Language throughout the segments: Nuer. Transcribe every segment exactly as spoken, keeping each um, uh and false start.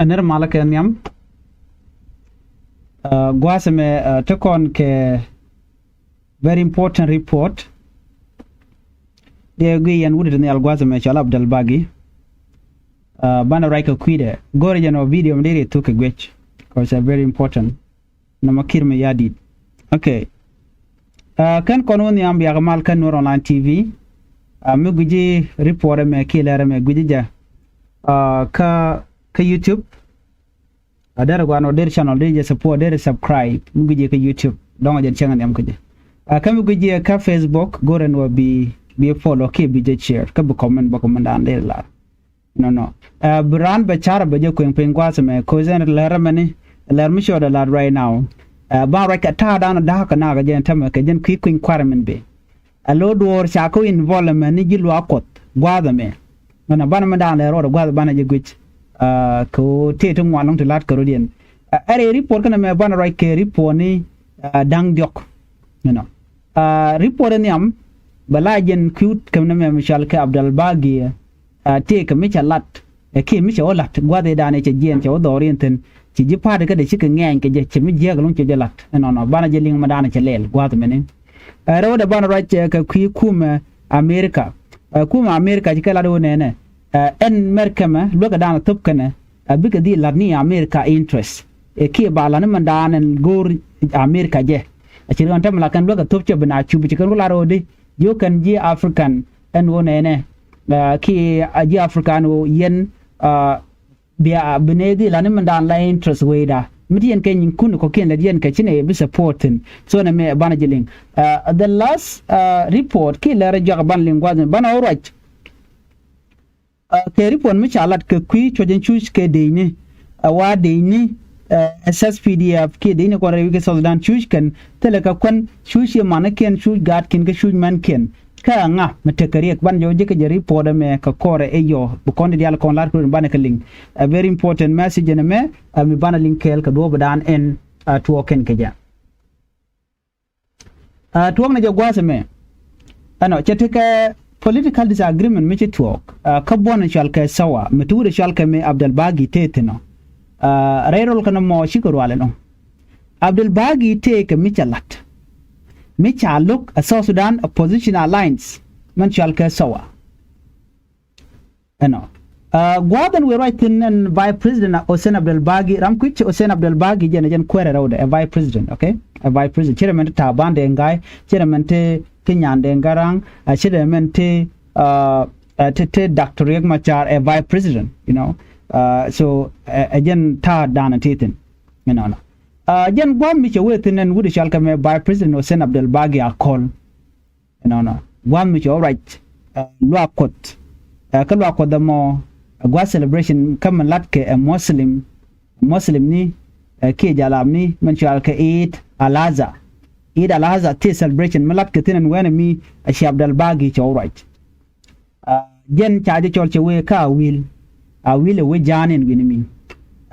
Ɛ nɛr malä kɛ nhiam. Ɛ, gua̱a̱th ɛmɛ, ɛ, te kɔn kɛ very important report. Dee guiy yɛn wut ti nhial gua̱a̱th ɛmɛ cɔl Abdel Bagi. Ɛ, banɛ ruac kɛ kui̱dɛ. Go̱rɛ jɛn ɔ video mi dee ri thuk kɛ guic. 'Cause ɛ very important. Nɔmɔ Kiir Mayardit. Okay. Ɛ, kɛn kɔn wä nhiam biak mal kä Nuer Online T V. Ɛ, mi guici report ɛmɛ kiɛ lɛr ɛmɛ guici jɛ. Ɛ, kä, kä YouTube. Ɛ, derɛ guan wä der channel, der jɛ support, der subscribe. Mi guici kä YouTube. Dɔŋ jɛn cäŋ nhiam kä jɛ. Ɛ, kä mi guici kä Facebook, go̱rɛ ni wä bi, bi follow kiɛ bi jɛ share. Kä bi comment, bä comment dan der lar. Nɔnɔ. Ɛ, bi raan bɛ car bɛ jɛ kueŋ piny gua̱a̱th ɛmɛ, 'cause ɛn lɛr ɛmɛni, lɛr mi cɔɔdɛ lat right now. Ɛ, ban ruac kɛ ta̱a̱ dan da̱a̱k kɛ nakä jɛn tämɛ kɛ jɛn kui̱ kui̱ny kua̱r min bi. Ɛ, lo̱ duɔ̱ɔ̱r ca kä involvement ni ji̱ luaak Kuɔth gua̱a̱th ɛmɛ. Nɔnɔ banɛ mi daan lɛr ruɔt gua̱a̱th banɛ jɛ guic. Ɛ, kɛ ɣöö tëë ti ŋuan lɔ̱ŋ ti la̱t kɛ rɔ̱diɛn. Ɛ, ɛ rɛy report kɛn ɛmɛ banɛ ruac kɛ report ni, ɛ, da̱ŋ diɔ̱k. Nɔnɔ. Ɛ, report in nhiam, bɛ la jɛn kui̱ wut kɛm nɛmɛ mi cɔal kɛ Abdel Bagi, ɛ, tëëkɛ mi cɛ lat, ɛ, kiɛ mi cɛ wä lat, gua̱th ëëdan ëë cɛ jiɛɛn cɛ wä dhɔriɛn thi̱n, ci ji̱ pa̱a̱t kä dee cikɛ ŋɛɛny kɛ jɛ, ci mi jiääk ɛlɔ̱ŋ cɛ jɛ lat. Ɛnɔnɔ, banɛ jɛ liŋ mɛ danɛ cɛ lɛl, gua̱th mɛni. Ɛ, rɛwdɛ banɛ ruac, ɛ, kɛ kui̱ kumɛ America. Ɛ, kumɛ America ci kɛ lat wä nɛnɛ. Ɛ, ɛn mɛr kɛmɛ, luäkɛ danɛ thop kɛnɛ, ɛ, bikɛ dhil la̱t ni America interest. Ɛ, kiɛ ba la̱t ni mɛn danɛ go̱o̱r America jɛ. A ci riɔn tɛmɛ la kɛn luäkɛ thop cɛ bi na cup ci kɛn ku lar ɣöödi. Jiök kɛn ji̱ African ɛn ɣöö nɛnɛ, ɛ, kiɛ a ji̱ African ɣöö yɛn, ɛ, bia bi nɛy dhil la̱t ni mɛn daan la interest wecda. Mi ti yɛn kɛ nyinkun kɔ̱kiɛn lät yɛn kɛ ci nɛy bi support thi̱n. So nɛ mɛ banɛ ji̱ liŋ. Ɛ, the last, ɛ, report kiɛ lɛr jɔak banɛ liŋ gua̱th banɛ wä ruac. Ɛ, kɛ report mi ca lat kɛ kui̱ cuɔ̱c in cuc kɛ dëëcni, ɛ, wa dëëcni, ɛ, S S P D F kiɛ dëëcni kɔn rɛy wi̱c kɛ South Sudan cuc kɛn thilɛ kɛ kuän cuc yɛ manikiɛn cuc gaatkiɛn kä cuc mänkiɛn. Kä ɛ ŋa mi tekɛ riɛk banɛ jɛ wä ji̱ kɛ jɛ report ɛmɛ kɛ kɔrɛ ɛ yɔ bi kɔn di diaal kɔn lar kɛ run banɛ kɛ liŋ. Ɛ very important message ɛn ɛmɛ, ɛ, mi banɛ liŋ kɛɛl kɛ duɔ̱ɔ̱pidan ɛn, ɛ, tuɔɔk kɛn kɛ jɛ. Ɛ, tuɔɔknɛ jɛ gua̱a̱th ɛmɛ. Ɛnɔ, cɛ tekɛ political disagreement mi ci tuɔɔk. Ɛ, kä buɔ̱n cual kɛ Sawa, mi ti wut cual kɛ mi Abdel Bagi tëë thi̱n ɔ. Ɛ, rɛy rol kɛn mɔ cikɛ rual ɛnɔ. Abdel Bagi tëë kɛ mi cɛ la̱t. Mi ca lo̱k ɛ South Sudan Opposition Alliance, mɛn cual kɛ Sawa. Ɛnɔ. Ɛ, gua̱a̱th ɛn wëë ruac thi̱n ɛn Vice President Hussein Abdel Bagi, ram kui̱c Hussein Abdel Bagi jɛn ɛ jɛn kuäärɛ rɛwdɛ, ɛ Vice President, okay? Ɛ Vice President, ci rɛ mɛn ti Taban Deng Gai, ci rɛ mɛn ti, ti Nyan Deng Garang, ɛ, ci rɛ mɛn ti, ɛ, ɛ, ti, ti Doctor Riek Machar, ɛ Vice President, you know. Ɛ, so, ɛ, ɛ jɛn ta̱a̱ da̱a̱n ti thi̱n, you know, nɔ. Ɛ, jɛn gua̱a̱th mi cɛ wëë thi̱n ɛn wut cual kɛ mɛ Vice President Hussein Abdel Bagi Akol. Ɛnɔnɔ. Gua̱a̱th mi cɛ wä ruac, ɛ, luaak Kuɔth. Ɛ, kä luaak Kuɔth ɛmɔ, ɛ, gua̱a̱th celebration kä min la̱tkɛ ɛ Muslim, Muslim ni, ɛ, kiɛ jalab ni, min cual kɛ Eid Al-Adha. Eid Al-Adha ti celebration mi la̱tkɛ thi̱n ɛn wɛnɛ mi, ɛ, ci Abdel Bagi cɛ wä ruac. Ɛ, jɛn ca jɛ cɔl cɛ wee kä Awil. Awil ɛ wee ja̱a̱n in wi̱ni mi.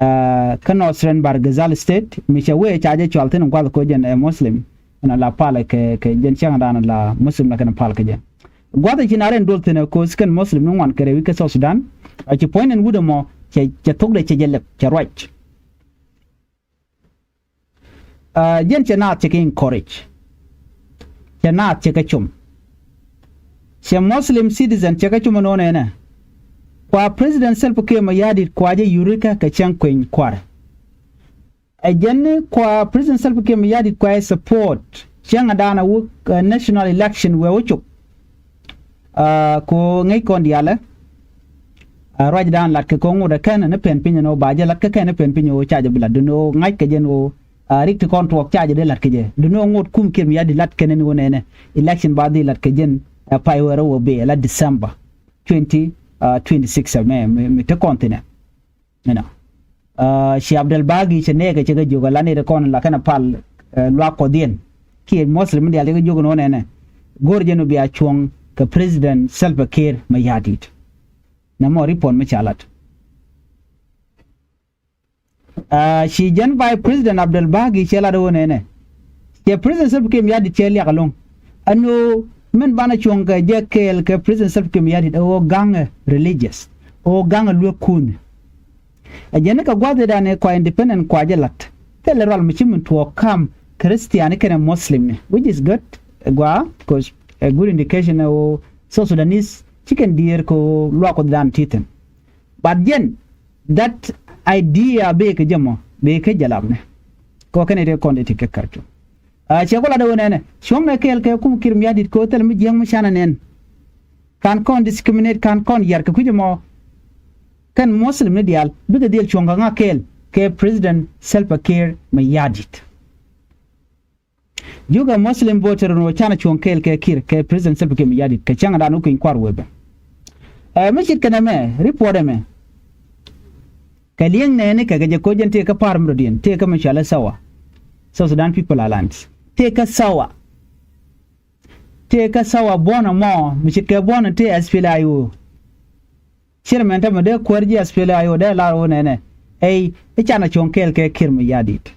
Ɛ, kä Northern Bahr el Ghazal State, mi cɛ wee ca jɛ cɔl thi̱n gua̱th ko jɛn ɛ Muslim. Ɛn a la palɛ kɛ, kɛ jɛn cäŋ dan la Muslim la kɛn pal kɛ jɛ. Gua̱th ci na rɛn dol thi̱n ɛ ko̱th kɛn Muslim ni ŋuan kɛ rɛwi kɛ South Sudan. A ci puɔ̱ny nɛn wut ɛmɔ cɛ, cɛ thokdɛ cɛ jɛ lɛp, cɛ ruac. A, jɛn cɛ naath cɛ kɛ encourage. Cɛ naath cɛ kɛ com. Cɛ Muslim citizen cɛ kɛ com ɛn ɣöö nɛnɛ. Kua President Salva Kiir Mayardit kua jɛ yurikä kɛ cäŋ kueny kua̱r. Ɛ jɛn ni kua President Salva Kiir Mayardit kua ɛ support cäŋ a da̱a̱n a wä, ɛ, national election wee wä cop. A, ko ŋäc kɔn diaalɛ. A, ruac da̱a̱n lat kɛ ko ŋot ɛ kɛn ni pɛn piny ɛn ɣöö ba jɛ lat kɛ kɛn ni pɛn piny ɣöö ca jɛ bi lat duni ɣöö ŋa̱c kɛ jɛn ɣöö, a, rik ti kɔn tuɔɔk ca jɛ dee lat kɛ jɛ duni ɣöö ŋot kum Kiir Mayardit lat kɛn ni ɣöö nɛnɛ election ba dhil lat kɛ jɛn, a, pay wee rɛw ɣöö bee la December twenty, a, twenty six, a, mɛ, mɛ, mɛ te kɔn thi̱nɛ. Inɔ. A, ci Abdel Bagi cɛ nɛɛkɛ cɛ kɛ jiök a la nɛy ti kɔn la kɛn a pal, ɛ, luaak kɔthiɛn. Kiɛ Muslim mi diaal cɛ kɛ jiök ni wä nɛnɛ. Go̱o̱r jɛn wä bia cuɔ̱ŋ kɛ President Salva Kiir Mayardit. Nɛmɔ report mi ca lat. A, ci jɛn Vice President Abdel Bagi cɛ lat wä nɛnɛ. Cɛ President Salva Kiir Mayardit cɛ liak ɛlɔ̱ŋ. Ɛn ɣöö min banɛ cuɔ̱ŋ kɛ jɛ kɛɛl kɛ President Salva Kiir Mayardit ɛ ɣöö ga̱ŋɛ religious. Ɛ ɣöö ga̱ŋɛ luek kuunh. Ɛ jɛn ni kɛ gua̱th i̱ dan i̱ kua independent kua jɛ la̱t. Thilɛ rual mi ci min tuɔɔk kam Christian kɛnɛ Muslim ni, which is good. Ɛ gua, because a good indication ɛ ɣöö South Sudanese ci kɛn diëër kɛ ɣöö luaak Kuoth dan ti thi̱n. But jɛn that idea bee kɛ jɛ mɔ, bee kɛ jɛ lap ni. Kɛ ɣöö kɛn i̱ ti kɔn i̱ ti kɛ Khartoum. A cɛ ku lat ɛ ɣöö nɛnɛ cuɔ̱ŋnɛ kɛɛl kɛ kum Kiir Mayardit kɛ ɣöö thilɛ mi jiäk mi canɛ nɛn. Kan kɔn discriminate, kan kɔn yar kɛ kui̱c ɛmɔ. Kɛn Muslim ni diaal bikɛ dhil cuɔ̱ŋ kɛ ŋa kɛɛl kɛ President Salva Kiir Mayardit. Jukɛ Muslim voter ni wä canɛ cuɔ̱ŋ kɛɛl kɛ Kiir, kɛ President Salva Kiir Mayardit kɛ cäŋ dan wä kui̱ny kuar wee bɛ. Ɛ mi cit kɛn ɛmɛ, report ɛmɛ. Kɛ li̱eŋ nɛɛni kɛ kɛ jɛ koc jɛn tëë kä pa̱a̱r mi dɔ̱diɛn tëë kä mi cɔal i̱ SSOA, South Sudan People Alliance, tëë kä SSOA. Tëë kä SSOA buɔ̱n ɛmɔ mi ce̱tkɛ buɔ̱n tëë SPLA-IO. Chairman tämɛ dee kuäär ji̱ SPLA-IO dee lar ɣöö nɛnɛ, ey, i̱ canɛ cuɔ̱ŋ kɛɛl kɛ Kiir Mayardit.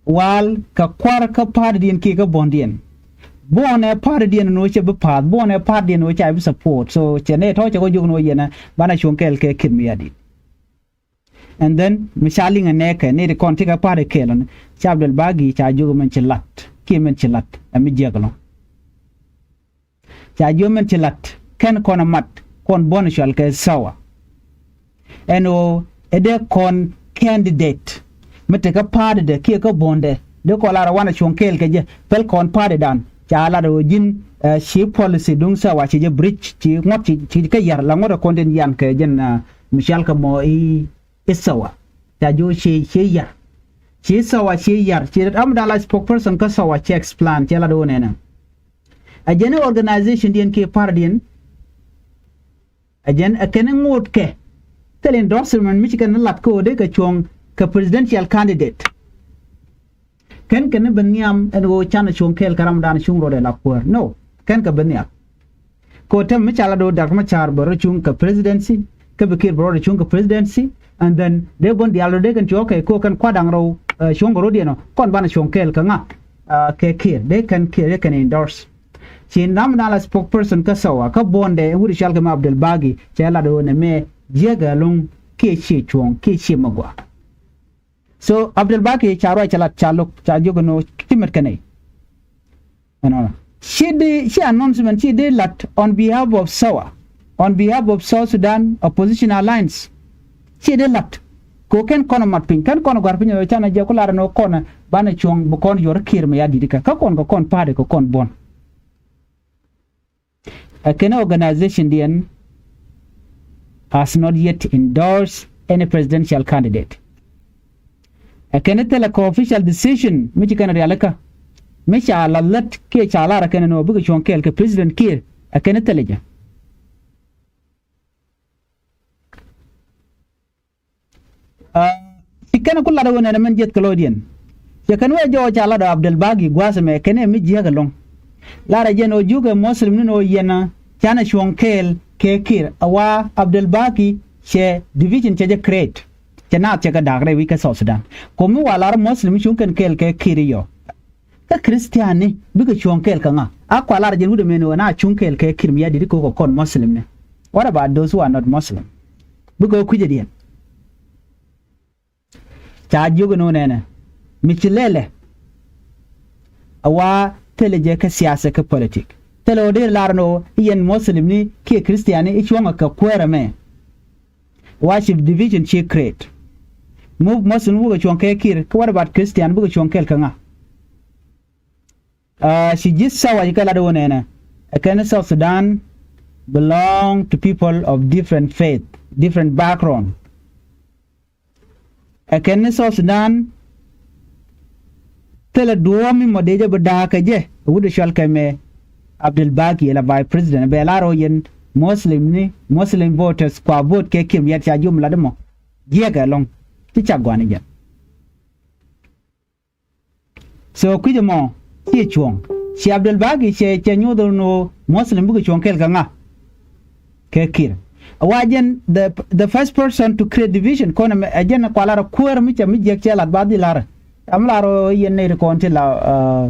Wal kɛ kua̱r kä pa̱a̱rdiɛn kiɛ kä buɔ̱ndiɛn. Buɔ̱n ɛ pa̱a̱rdiɛn ni wä cɛ bi pa̱a̱th, buɔ̱n ɛ pa̱a̱rdiɛn ni wä ca bi support. So cɛ nɛ tɔ̱ cɛ kɔ jiök ni wä yɛn ɛ banɛ cuɔ̱ŋ kɛɛl kɛ Kiir Mayardit. And then mi ca liŋ ɛ nɛɛkɛ ni ti kɔn ti kɛ pa̱a̱r ɛ kɛɛl ɔni, ca Abdel Bagi ca jiök ɛ min ci la̱t kiɛ min ci la̱t ɛ mi jiäk ɛlɔ̱ŋ. Ca jiök min ci la̱t kɛn kɔn ɛ mat kɔn buɔ̱n cual kɛ SSOA. Ɛn ɣöö ɛ dee kɔn candidate mi tekɛ pa̱a̱tidɛ kiɛ kä buɔ̱ndɛ dee kɔn lar ɛ wanɛ cuɔ̱ŋ kɛɛl kɛ jɛ päl kɔn pa̱a̱tidan ca lar ɛ ɣöö ji̱n, ɛ, ci policy duŋ SSOA ci jɛ breach, ci ŋuɔ̱t ci, ci kä yar la ŋuɔ̱t ɛ kɔn tin yan kɛ jɛn, ɛ, mi cual kɛ mɔ i̱, i̱ SSOA. Ca jiök ci, ci yar. Ci SSOA ci yar. Ci ram dan la spokesperson kä SSOA ci explain, ci lar ɛ ɣöö nɛnɛ. Ɛ jɛn i̱ organizationdiɛn kiɛ pa̱a̱rdiɛn. Ɛ jɛn ɛ kɛn ŋo̱o̱tkɛ thil endorsement mi ci kɛn lat kɛ ɣöö dee kɛ cuɔ̱ŋ kɛ presidential candidate. Kɛn kɛn bi nhiam ɛn ɣöö canɛ cuɔ̱ŋ kɛɛl kɛ ramdan cuŋ rɔɔdɛ la kuäär. No, kɛn kɛ bi nhiam. Kɛ ɣöö tɛm mi ca lat ɣöö Dr. Machar bɛ rɔ cuŋ kɛ presidency, kä bi Kiir bɛ rɔɔdɛ cuŋ kɛ presidency, and then dee buɔ̱n diaal rɔ dee kɛn cuɔ̱ɔ̱k kɛ kɛ ɣöö kɛn kua̱daŋ rɔw, ɛ, cuɔ̱ŋ kɛ rɔɔdiɛn ɔ, kɔn banɛ cuɔ̱ŋ kɛɛl kɛ ŋa, ɛ, kɛ Kiir. Dee kɛn Kiir dee kɛn endorse. Ci nam dan la spokesperson kä SSOA kä buɔ̱ndɛ in wut i̱ cual kɛ mɛ Abdel Bagi cɛ lat ɣöö nɛ mɛ jiäk ɛlɔ̱ŋ kiɛ ciɛ cuɔ̱ɔ̱ŋ kiɛ ciɛ mɛ gɔaa. So Abdel Bagi ca ruac cɛ lat ca lo̱k ca jiök ɛn ɣöö ci met kɛ nɛy. Ɛnɔnɔ ci di ci announcement ci di lat on behalf of SSOA, on behalf of South Sudan Opposition Alliance. Ci di lat kɛ ɣöö kɛn kɔn ɛ mat piny, kɛn kɔn ɛ gɔ̱a̱r piny ɛ ɣöö canɛ jɛ ku lar ɛn ɣöö kɔn ɛ banɛ cuɔ̱ŋ bi kɔn yuɔr Kiir Mayardit kä kä kɔn kɛ kɔn pa̱a̱t kɛ kɔn buɔ̱n. Ɛ kɛn organizationdiɛn has not yet endorsed any presidential candidate. Ɛ kɛn thilɛ kɛ official decision mi ci kɛn rialikä mi ca la lät kiɛ ca lar ɛ kɛn ɛn ɣöö bikɛ cuɔ̱ŋ kɛɛl kɛ President Kiir. Ɛ kɛn thilɛ jɛ. Aa, ci kɛn ku lat ɣöö nɛn ɛmɛn jiɛth kɛ lɔcdiɛn. Cɛ kɛn wee jɔɔc ca lat ɣöö Abdel Bagi gua̱a̱th ɛmɛ kɛn ɛ mi jiääk ɛlɔ̱ŋ. Lar ɛ jɛn ɣöö jiukɛ Muslim ni ni ɣöö yɛn ɛ canɛ cuɔ̱ŋ kɛɛl kɛ Kiir ɛ wa Abdel Bagi cɛ division cɛ jɛ create. Cɛ naath cɛ kɛ da̱a̱k rɛy wi̱c kä South Sudan. Ko̱mi wa lar Muslim cuŋ kɛn kɛɛl kɛ Kiir i̱ yɔ. Kä Christian ni bikɛ cuɔ̱ŋ kɛɛl kɛ ŋa? A kua lar jɛn wut ɛmɛn ɣöö na cuŋ kɛɛl kɛ Kiir Mayardit ko̱k kɛ kɔn Muslim ni. What about those who are not Muslim? Bikɛ kui̱cädiɛn. Ca jiök ɛn ɣöö nɛnɛ mi ci lɛlɛ. A wa thilɛ jɛ kä siasa kä politik. Thilɛ ɣöö dee lar ɛn ɣöö i̱ yɛn Muslim ni kiɛ Christian ni i̱ cuɔ̱ŋɛ kɛ kuäär ɛmɛ. Wa ci division ci create. Mu Muslim bikɛ cuɔ̱ŋ kɛ Kiir, kä what about Christian, bikɛ cuɔ̱ŋ kɛɛl kɛ ŋa? Aa, ci ji̱ SSOA ci kɛ lat ɣöö nɛnɛ ɛ kɛn South Sudan belong to people of different faith, different background. Ɛ kɛn ni South Sudan thilɛ duɔ̱ɔ̱p mi mɔ dee jɛ bi da̱a̱k kɛ jɛ. Wut ɛ cual kɛ mɛ Abdel Bagi ɛ la vice president bɛ lar ɣöö yɛn Muslim ni, Muslim voters kua vote kɛ Kiir Mayardit ca jiök mi lat ɛmɔ jiääk ɛlɔ̱ŋ. Ci cak gua̱a̱n ɛ jɛn. So kui̱c ɛmɔ ciɛ cuɔ̱ŋ. Ci Abdel Bagi cɛ, cɛ nyuɔth ɛn ɣöö Muslim bikɛ cuɔ̱ŋ kɛɛl kɛ ŋa? Kɛ Kiir. A wa jɛn the, the first person to create division kɔn ɛmɛ ɛ jɛn kua lar ɛ kuäär mi cɛ mi jiäk cɛ lat ba dhil lar. Am lar ɣöö yɛn nɛy ti kɔn ti la, aa,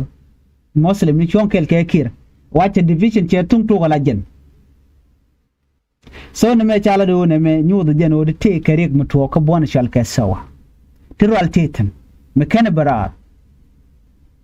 Muslim ni cuɔ̱ŋ kɛɛl kɛ Kiir. Wa cɛ division cɛ thuŋ tok ɛ la jɛn. So nɛmɛ ca lat ɣöö nɛmɛ nyuuth jɛn ɣöö ti tëë kɛ riɛk mi tuɔɔk kä buɔ̱n cɔal kɛ SAWA. Ti rual tëë thi̱n mi /kenɛ bi raar.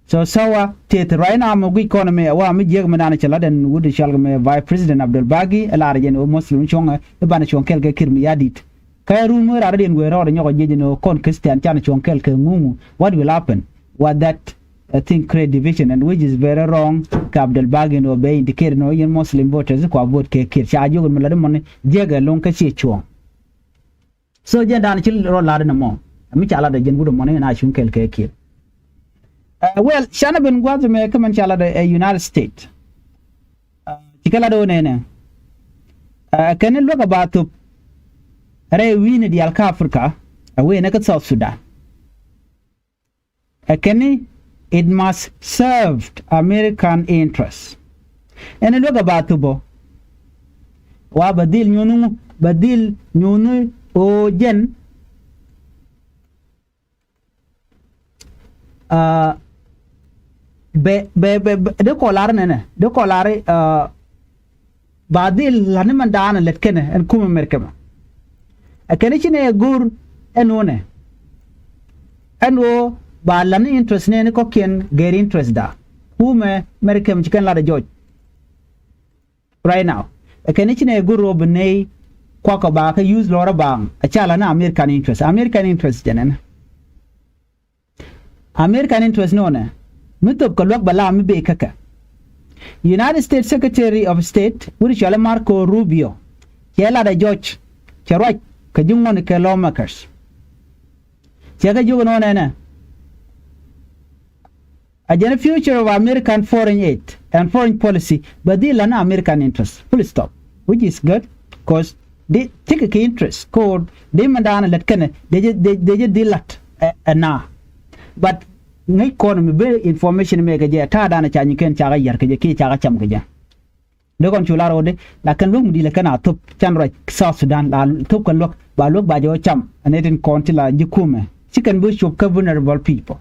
So SAWA tëë thi̱n right now mi guic kɔn ɛmɛ ɛ wa mi jiäk mi naan cɛ lat ɛn wut cɔal kɛ mɛ Vice President Abdel Bagi ɛ lar jɛn ɣöö Muslim cuɔ̱ŋɛ i̱ banɛ cuɔ̱ŋ kɛɛl kɛ Kiir Mayardit. Kä ruun mi raar radiɛn wëë rɔɔdɛ nyɔk jiec ɛn ɣöö kɔn Christian canɛ cuɔ̱ŋ kɛɛl kɛ ŋuŋu, what will happen? What that, I think, create division, and which is very wrong. Kɛ Abdel Bagi ɛn ɣöö bɛ indicate ɛn ɣöö yɛn Muslim voters kua vote kɛ Kiir. Ca jiök ɛn mi lat ɛmɔni jiäk ɛlɔ̱ŋ kä ciɛ cuɔ̱ɔ̱ŋ. So jɛn dan ci rɔ lat ɛn ɛmɔ. Ɛ mi ca lat ɛ jɛn wut ɛmɔni ɛn a cuŋ kɛɛl kɛ Kiir. Ɛ, well, canɛ ben gua̱th ɛmɛ kä mɛn ca lat ɛ United States. Ɛ, cikɛ lat ɣöö nɛnɛ. Ɛ, kɛn luäk ɛ ba thop rɛy wi̱i̱ni diaal kä Africa, ɛ wëë nɛ kä South Sudan. Ɛ kɛn ni it must serve American interest. Ɛn luäk ɛ ba thop ɔ wa bɛ dhil nyuuth ni ŋu, bɛ dhil nyuuth ni ɣöö jɛn, aa, bɛ, bɛ, bɛ, bɛ, dee kɔ lar nɛnɛ, dee kɔ lar, aa, ba dhil la̱t ni mɛn daanɛ lät kɛnɛ ɛn kumɛ Mɛrkɛ mɛ. Ɛ kɛn ci nɛ go̱o̱r ɛn ɣöö nɛ, ɛn ɣöö ba la̱t ni interest nɛɛni kɔ̱kiɛn gɛr interest da. Kumɛ Mɛrkɛ mɛ ci kɛn lat ɛ jɔc. Right now, ɛ kɛn ci nɛ go̱o̱r ɣöö bi nɛy kuak ɔ ba kä use lɔrä baaŋ, ɛ ca la̱t ni American interest. American interest jɛn ɛn. American interest ni ɣöö nɛ mi thop kɛ luäk bɛ la mi bëë kä kɛ. United States Secretary of State wut cɔalɛ Marco Rubio cɛ lat ɛ jɔc, cɛ ruac kɛ ji̱ ŋuɔ̱t kɛ lawmakers. Cɛ kɛ jiök ɛn ɣöö nɛnɛ, ɛ jɛn future of American foreign aid and foreign policy bɛ dhil la̱t ni American interest, full stop, which is good, 'cause di tekɛ kɛ interest kɛ ɣöö di mɛn daanɛ lät kɛnɛ dee jɛ, dee, dee jɛ dhil la̱t ɛ, ɛ na. But ŋäc kɔn mi ben information mëë kɛ jɛ ta̱a̱dan ɛ ca nyi kɛn cakɛ yär kɛ jɛ kiɛ cakɛ cam kɛ jɛ. Dee kɔn cu lar ɣöö di la kɛn luäk mi di̱i̱t la kɛn a thop can ruac South Sudan, la thop kɛn luäk ba luäk ba jɛ ɣöö cam ɛ nɛy tin kɔn ti la ji̱ kumɛ. Ci kɛn bi cop kä vulnerable people.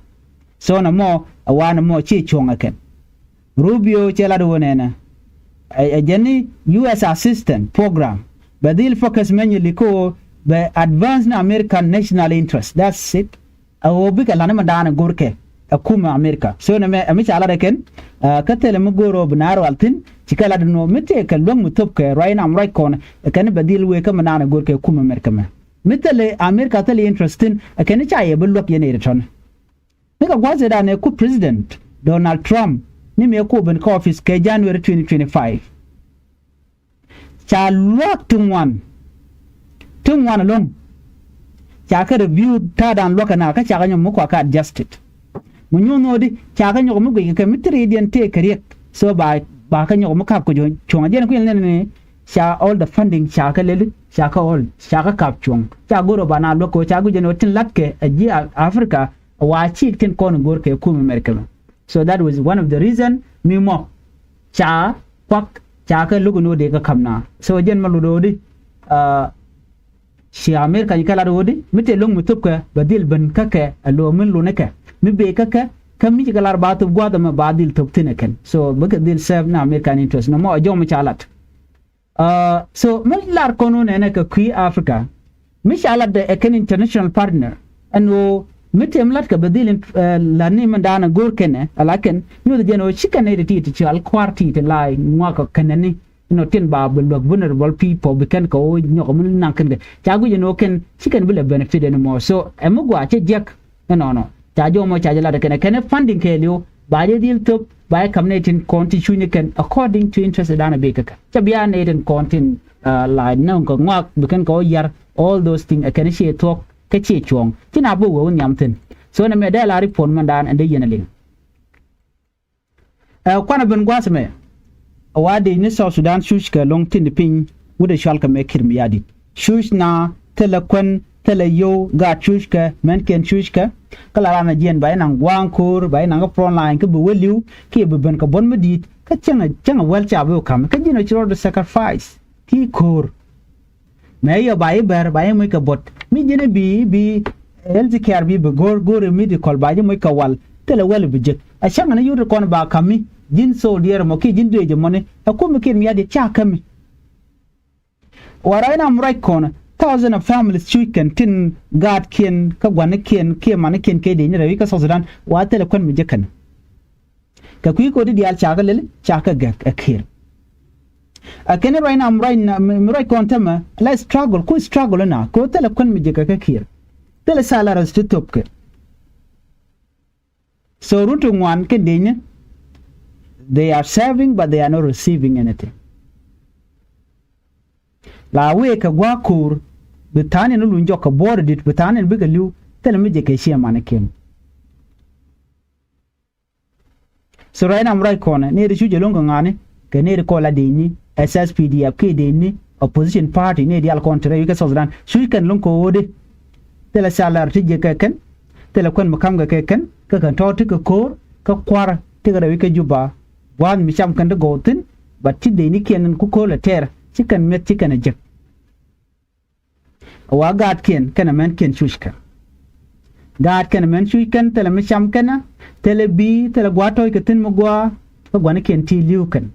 So nɔmɔ ɛ wa nɔmɔ ci cuɔ̱ŋ ɛ kɛn. Rubio cɛ lat ɣöö nɛnɛ, ɛ, ɛ jɛn ni U S assistant program bɛ dhil focus mainly kä ɣöö bɛ advance ni American national interest. That's it. Ɛ ɣöö bikɛ la̱t ni mɛn daanɛ go̱rkɛ ɛ kumɛ America. So nɛmɛ ɛ mi ca lat ɛ kɛn, ɛ, kä thilɛ mi go̱o̱r ɣöö bi naath rual thi̱n, ci kɛ lat ɛn ɣöö mi tëëkɛ luäk mi thop kɛ ruac nam ruac kɔn ɛ kɛn bɛ dhil wëë kä mɛn daanɛ go̱rkɛ kumɛ America mɛ. Mi thilɛ America thilɛ interest thi̱n ɛ kɛn ca yɛ bi luäk yɛn ɛ ri tɔ̱ni. Mi kɛ gua̱th ëëdan ɛ ku President Donald Trump ni mëë ku ben kä office kɛ January twenty twenty-five. Ca luäk ti ŋuan, ti ŋuan ɛlɔ̱ŋ. Ca kɛ review ta̱a̱dan luäk ɛna kä ca kɛ nyɔk mi kua kɛ adjusted. Mi nyuɔ̱n ɣöö di ca kɛ nyɔk mi guic kɛ kɛ mi ti ri̱i̱diɛn tëëkɛ riɛk. So ba, ba kɛ nyɔk mi ka̱p kɛ cuɔ̱ŋ. Cuɔ̱ŋ a jɛn kui̱n lɛn ni ca all the funding ca kɛ lɛli, ca kɛ all, ca kɛ ka̱p cuɔ̱ŋ. Ca go̱r ɣöö ba na luäk kɛ ɣöö ca guic jɛn ɣöö tin la̱tkɛ ɛ ji̱ Africa, wa ci tin kɔn go̱r kɛ kumɛ America mɛ. So that was one of the reason mi mɔ ca kuak ca kɛ lo̱k in ɣöö dee kɛ ka̱m na. So jɛn mɛ lot ɣöö di, uh, ci America nyi kɛ lat ɣöö di mi tëë lo̱ŋ mi thop kɛ bɛ dhil ben kä kɛ ɛ lo̱o̱ min luni kɛ mi bëë kä kɛ, kä mi ci kɛ lar ba thop gua̱a̱th ɛmɛ ba dhil thop thi̱n ɛ kɛn. So bikɛ dhil serve na American interest nɔmɔ ɛ jɔw mi ca lat. Uh, so mi lar kɔn wun ɛnɛ kɛ kui̱ Africa mi ca lat ɛ kɛn international partner ɛn ɣöö mi tëë mi lat kɛ bɛ dhil in, uh, lat ni mɛn daanɛ go̱o̱r kɛnɛ ala kɛn nyuɔth jɛn ɣöö ci kɛn nɛy ti ti ti ci al kua̱r ti ti la ŋuak kɛ kɛnɛ ni. Inɔ tin ba bi luäk vulnerable people bi kɛn kɛ ɣöö nyɔk mi naŋ kɛn kɛ ca guic ɛn ɣöö kɛn ci kɛn bi lɛ benefit anymore. So ɛ mi gɔaa cɛ jiäk. Ɛnɔnɔ ca jɔmɔ ca jɛ lat kɛnɛ kɛnɛ funding kɛɛliw ba jɛ dhil thop ba jɛ ka̱m nɛy tin kɔn ti cuny kɛn according to interest dan a bik kɛ kɛ. Cɛ bia nɛy tin kɔn tin, uh, la nɔŋ kɛ ŋɔak bi kɛn kɛ wä yar all those things ɛ kɛn ciɛ thuɔ̱k kä ciɛ cuɔ̱ɔ̱ŋ. Ci na bi wee wä nhiam thi̱n. So nɛ mɛ dee la report mɛn dan ɛn dee yɛn a liŋ. Ɛ kuanɛ ben gua̱a̱th ɛmɛ. Ɛ wa dec ni South Sudan cuc kɛ lo̱ŋ thi̱n piny wut ɛ cual kɛ mɛ Kiir Mayardit. Cuc na thilɛ kuän thilɛ yio̱w gaat cuc kɛ mɛnkiɛn cuc kɛ. Kä la ran ɛ jiɛn ba inaŋ gua̱a̱ŋ ko̱o̱r ba inaŋ kä front line kä bi wä li̱w kiɛ bi ben kɛ buɔ̱n mi di̱i̱t kä cäŋ ɛ cäŋ ɛ wäl ca bi wä ka̱m kä ji̱n ɛ ci rɔɔd sacrifice. Ki ko̱o̱r. Mɛ yɔ ba i̱ bɛr ba i̱ muc kɛ buɔ̱t mi ji̱n i̱ bi i̱ bi health care bi bi go̱o̱r go̱o̱r i̱ medical ba ji̱ muc kɛ wal. Thilɛ wäl i̱ bi jek ɛ cäŋ ni yut i̱ kɔn ba ka̱mi ji̱n soldier mɔ kiɛ ji̱n duëëc ɛmɔni ɛ kum i̱ kiɛn mi yat i̱ ca kämi. Wa ruac nam ruac kɔn thousand of families cuc kɛn tin gaatkiɛn kä gua̱nikiɛn kiɛ manikiɛn kɛ dec ni rɛy wi̱c kä South Sudan wa thilɛ kuän mi jek kɛn. Kɛ kui̱ kodi diaal ca kɛ lel ca kɛ gɛk ɛ Kiir. Ɛ kɛn ruac nam ruac nam mi ruac kɔn tämɛ la struggle ku struggle na kɛ thilɛ kuän mi jek kɛ Kiir. Thilɛ salaries ti thop kɛ. So run ti ŋuan kɛn dec ni they are serving but they are not receiving anything. La wëë kɛ gua̱a̱k ko̱o̱r bi tha̱a̱n in luny jɔk kɛ buɔ̱ɔ̱r dit bi tha̱a̱n in bikɛ li̱w thilɛ mi jɛ kɛ ciɛ manikiɛn. So ruac nam ruac kɔnɛ nɛy ti cuc ɛlɔ̱ŋ kɛ ŋa̱ni kɛ nɛy ti kɔn la dec ni S S P D F kiɛ dec ni opposition party nɛy diaal kɔn ti rɛy wi̱c kä South Sudan cuc kɛn lo̱ŋ kɛ ɣöödi. Thilɛ salary ti jɛ kɛ kɛn thilɛ kuän mi ka̱mkɛ kɛ kɛn kä kɛn tɔ̱ ti kɛ ko̱o̱r kä kua̱r ti kɛ rɛy wi̱c kä Juba. Gua̱a̱th mi cam kɛn ti gɔw thi̱n but ti dec ni kiɛn ku ko̱o̱r lɛ tɛɛr ci kɛn mi̱eth ci kɛn ɛ jek. Wa gaatkiɛn kɛnɛ mɛnkiɛn cuc kɛn. Gaatkiɛn mɛn cuc kɛn thilɛ mi cam kɛnɛ thilɛ bi̱i̱ thilɛ gua̱a̱th tɔ̱ɔ̱c kɛ thi̱n mi gua̱a̱th kä gua̱nikiɛn ti li̱w kɛn.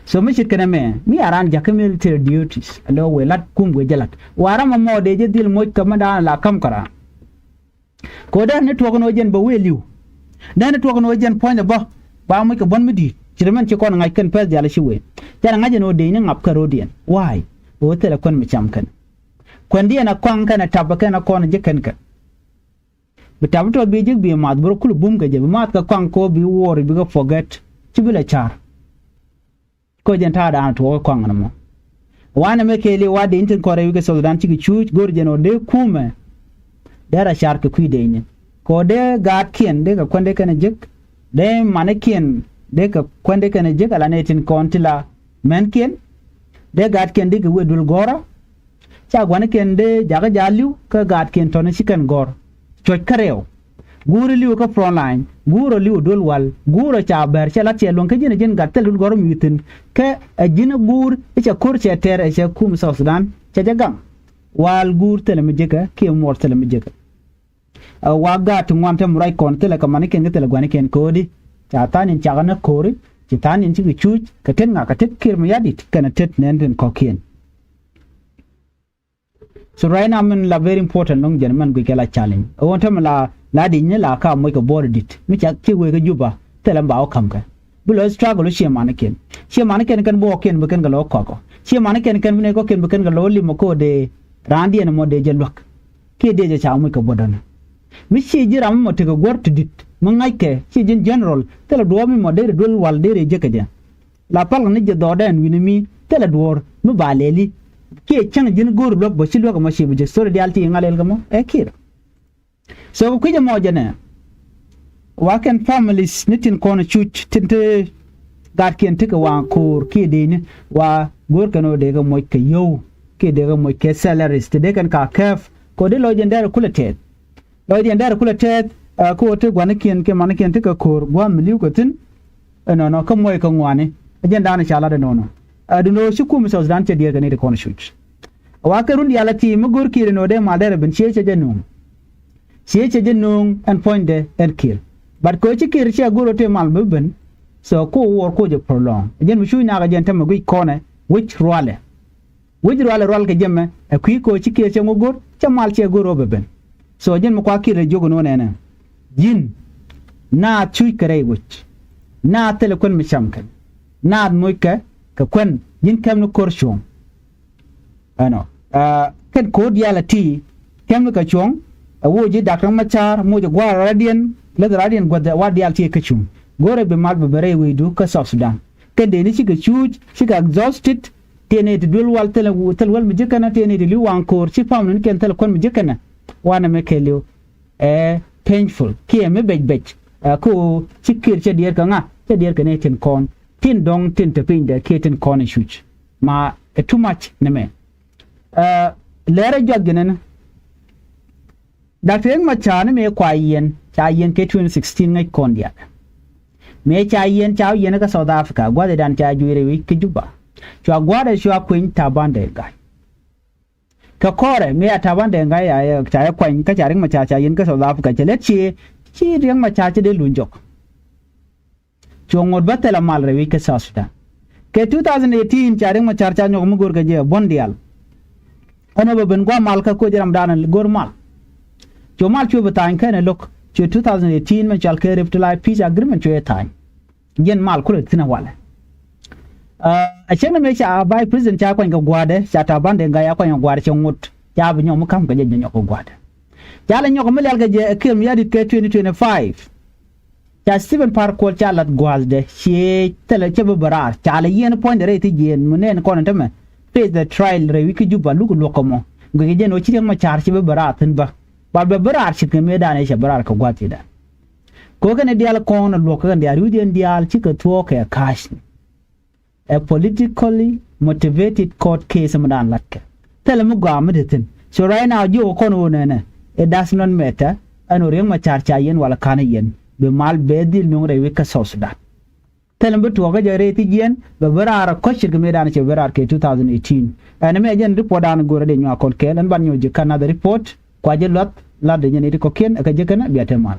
So mi ce̱tkɛ nɛmɛ mi a raan ja̱k kä military duties a lo̱ wëë la̱t kum guëë jɛ la̱t wa ram ɛmɔ dee jɛ dhil moc kä mi da̱a̱n la ka̱m kä raan. Kɛ ɣöö dee ni tuɔk ɛn ɣöö jɛn bä wëë li̱w. Dee ni tuɔk ɛn ɣöö jɛn puɔ̱nydɛ bä ba moc kɛ buɔ̱n mi di̱i̱t ci rɛ mɛn ci kɔn ŋa̱c kɛn pɛth diaal ci wëë. Canɛ ŋa̱c ɛn ɣöö dee ni ŋap kä ro̱diɛn. Why? Ɣöö thilɛ kuän mi cam kɛn. Kuändiɛn a kɔaŋ kɛn a tap kɛn a kɔn ji̱ kɛn kɛ. Bi tap tɔ bi ji̱ bi maath bi rɔ kul bum kɛ jɛ bi maath kɛ kɔaŋ kɛ ɣöö bi wuɔɔr bi kɛ forget ci bi lɛ ca̱r. Kä jɛn ta̱a̱ da̱a̱n tuɔɔk kɔaŋ ni mɔ. Wanɛ mɛ kɛɛli wa dee in tin kɔrɛ wi̱i̱ kɛ South Sudan cikɛ cuuc go̱r jɛn ɔ dee kumɛ. Dee ra car kɛ kui̱ dee nyin kɛ ɔ dee gaatkiɛn dee kɛ kuɛn dee kɛn ɛ jek. Dee manikiɛn dee kɛ kuɛn dee kɛn ɛ jek ala nɛ tin kɔn ti la mɛnkiɛn. Dee gaatkiɛn dee kɛ wee duël gɔ̱rä. Ca gua̱nikiɛn dee jakä ja̱ li̱w kä gaatkiɛn tɔ̱ni ci kɛn gɔ̱r. Cuɔ̱c kä rɛw. Guurä li̱w kä front line, guurä li̱w duel wal, guurä ca bɛr cɛ lat cɛ luɔ̱ŋ kä ji̱n a ji̱n gat thil duel gɔ̱r mi thi̱n. Kä a ji̱n a guur i̱ cɛ ko̱r cɛ tɛr ɛ cɛ kum South Sudan cɛ jɛ gaŋ. Wal guur thilɛ mi ji̱kä kiɛ muɔɔr thilɛ mi ji̱kä. Ɛ wa gaat ti ŋuan te mi ruac kɔn thilɛ kɛ manikiɛn kä thilɛ gua̱nikiɛn ko̱o̱di. Ca tha̱a̱n in cakɛ nä ko̱ri ci tha̱a̱n in cikɛ cuuc kɛ tet ŋa̱ kɛ tet kiɛr mi ya̱di̱t kɛnɛ tet nɛn tin kɔ̱kiɛn. So right now min la very important lɔŋ jɛn mɛn guic kɛ la challenge ɛ ɣöö tämɛ la la dic ni la ka moc kɛ buɔɔr dit mi ca ci wee kä Juba. Thilɛ ba wä ka̱m kɛ bi lɔ struggle ciɛ manikiɛn ciɛ manikiɛn kɛn buɔɔkiɛn bi kɛn kɛ lɔ kɔkɔ ciɛ manikiɛn kɛn bi nɛy kɔkiɛn bi kɛn kɛ lɔ lim ɛ ko̱o̱dɛ. Raandiɛn ɛmɔ dee jɛ luäk kiɛ dee jɛ ca moc kɛ buɔdɔnɛ. Mi ciɛ ji̱ ram ɛmɔ tekɛ guɔ̱r ti dit mi ŋa̱ckɛ ciɛ ji̱n general thilɛ duɔɔp mi mɔ dee ri duel wal dee ri jek kɛ jɛ. La palkɛ ni jɛ dhɔɔdɛ ɛn wi̱ni mi thilɛ duɔ̱ɔ̱r mi ba lɛli. Kiɛ cäŋ ji̱n go̱o̱ri luäk bä ci luäk ɛmɔ ci bi jɛ story diaal ti ŋa̱l ɛl kɛ mɔ ɛ Kiir. So kɛ kui̱c ɛmɔ jɛnɛ wa kɛn families ni tin kɔn cuc tin te gaatkiɛn tekɛ waŋ ko̱o̱r kiɛ dee ni wa go̱o̱r kɛn ɣöö dee kɛ moc kɛ yio̱w kiɛ dee kɛ moc kɛ salaries ti dee kɛn ka kɛɛp kɛ ɣöö dee lɔc jɛn dɛɛr kulɛ tɛɛth. Lɔcdiɛn dɛɛr kulɛ tɛɛth ɛ kä ɣöö ti gua̱nikiɛn kiɛ manikiɛn ti kɛ ko̱o̱r gua̱a̱th mi li̱w kɛ thi̱n. Ɛnɔnɔ kä muɔc kɛ ŋuani ɛ jɛn da̱a̱n ca lat ɛnɔnɔ. Ɛ duundɛ ɣöö ci kum South Sudan cɛ diɛɛr kɛ ni ti kɔn cuc. Ɛ wa kɛ run diaal ɛ ti mi go̱r Kiir ɛn ɣöö dee mal dɛɛr ɛ ben ciee cɛ jɛ nööŋ. Ciee cɛ jɛ nööŋ ɛn puɔ̱nydɛ ɛn Kiir. But kɛ ɣöö ci Kiir ciɛ go̱r ɣöö tëë mal bi ben. So ko wuɔr ko jɛ prolong ɛ jɛn mi cuc nakä jɛn tämɛ guic kɔnɛ wi̱c rualɛ. Wi̱c rual ɛ rual kɛ jɛ mɛ ɛ kui̱ ko̱ ci Kiir cɛ ŋu go̱r cɛ mal cɛ go̱r ɣöö bɛ ben. So ji̱n mi kua Kiir ɛ jiök ɛn ɣöö nɛnɛ ji̱n naath cuc kɛ rɛy wec. Naath thilɛ kuän mi cam kɛn naath moc kɛ kɛ kuän ji̱n kɛm ni ko̱r cuɔ̱ŋ. Ɛnɔ kɛn ko̱r diaal ɛ ti kɛm ni kɛ cuɔ̱ŋ. Ɛ woc ji̱ Dak Riɛk Macar moc ɛ gua̱a̱r radiɛn leth radiɛn guäth ɛ wa diaal ti ɛ kä cuŋ. Go̱rɛ bi mal bɛ ben rɛy wecdu kä South Sudan. Kɛn dee ni cikɛ cuuc cikɛ exhausted. Tiɛn ni ti duel wal thil thil wäl mi ji̱ kɛnɛ tiɛn ni ti li̱w waŋ ko̱o̱r ci pam ni kɛn thil kuän mi ji̱ kɛnɛ. Wanɛ mɛ kɛɛliw ɛ painful kiɛ mi bec bec. Ɛ kä ɣöö ci Kiir cɛ diɛɛr kɛ ŋa cɛ diɛɛr kɛ ni tin kɔn tin dɔ̱ŋ tin te pinydɛ kiɛ tin kɔn i̱ cuc. Ma ɛ too much ni mɛ. Ɛ lɛrɛ juak jɛ nɛn. Dak Riɛk Macar ni mëë kua yiɛn ca yiɛn kɛ twenty sixteen ŋäc kɔn diaal. Mëë ca yiɛn ca yiɛn kä South Africa gua̱thidan ca jui̱rɛ wi̱c kä Juba. Cua gua̱a̱rɛ cua kueny Taban Deng Gai. Kɛ kɔrɛ mëë a Taban Deng Gai ca yɛ kuany kä ca Riɛk Macar ca yiɛn kä South Africa cɛ lät cië ci Riɛk Macar ci dee luny jɔk. Cuɔ ŋot bä thilɛ mal rɛy wi̱c kä South Sudan. Kɛ two thousand eighteen ca Riek Machar ca nyɔk mi go̱o̱r kɛ jɛ buɔ̱n diaal. Ɛn ɛ bɛ ben gua̱a̱ mal kä koc ram daanɛ go̱o̱r mal. Cu mal cuɛ bi tha̱a̱ny kɛnɛ lo̱k cuɛ two thousand eighteen mɛ cɔal kɛ Revitalized Peace Agreement cuɛ tha̱a̱ny. Jiɛn mal kulɛ thi̱n ɛ walɛ. A cäŋ ni mëë ca Vice President ca kuany kɛ gua̱a̱dɛ, ca Taban Deng Gai a kuany kɛ gua̱a̱dɛ cɛ ŋot ca bi nyɔk mi ka̱m kɛ jɛ jɛ nyɔk kɛ gua̱a̱dɛ. Ca lɛ nyɔk mi lial kɛ jɛ ɛ Kiir Mayardit kɛ twenty twenty-five. Ca Stephen Par Kuol ca lat gua̱a̱thdɛ ciɛ thilɛ cɛ bi bɛ raar ca lɛ yiɛn puɔ̱nydɛ rɛy thi jiɛɛn mi nɛɛn kɔn in tämɛ. Face the trial rɛy wi̱c kä Juba luk luɔ̱k kɛ mɔ guic kɛ jɛn ɣöö ci Riek Machar cɛ bi bɛ raar thi̱n bä. Bal bɛ bi raar ce̱tkɛ mëëdan ɛ cɛ bi raar kɛ gua̱a̱th thi̱n dɛ. Kɛ ɣöö kɛn diaal kɔn luɔ̱k kɛ kɛn diaal ri̱wdiɛn diaal cikɛ thuɔ̱ɔ̱k kɛ ka̱a̱cni. Ɛ politically motivated court case mi daan latkɛ. Thilɛ mi gɔaa mi te thi̱n. So right now jiök kɔn ɣöö nɛnɛ, it does not matter ɛn ɣöö Riek Machar ca yiɛn wala ka̱n yiɛn, bi mal bɛ dhil nöŋ rɛy wec kä South Sudan. Thilɛ mi bi tuɔɔk kä jɛ rɛy thi jiɛɛn bɛ bi raar ɛ kɔ̱c ce̱tkɛ mëëdan cɛ bi raar kɛ two thousand eighteen. Ɛn ɛmɛ jɛn report daan go̱o̱rä dee nyuak kɔn kɛɛl ɛn ban nyɔk ji̱ kä another report. Kua jɛ luath lat dee nyɛn iti kɔ̱kiɛn ɛ kä jɛ kɛn bia te mal.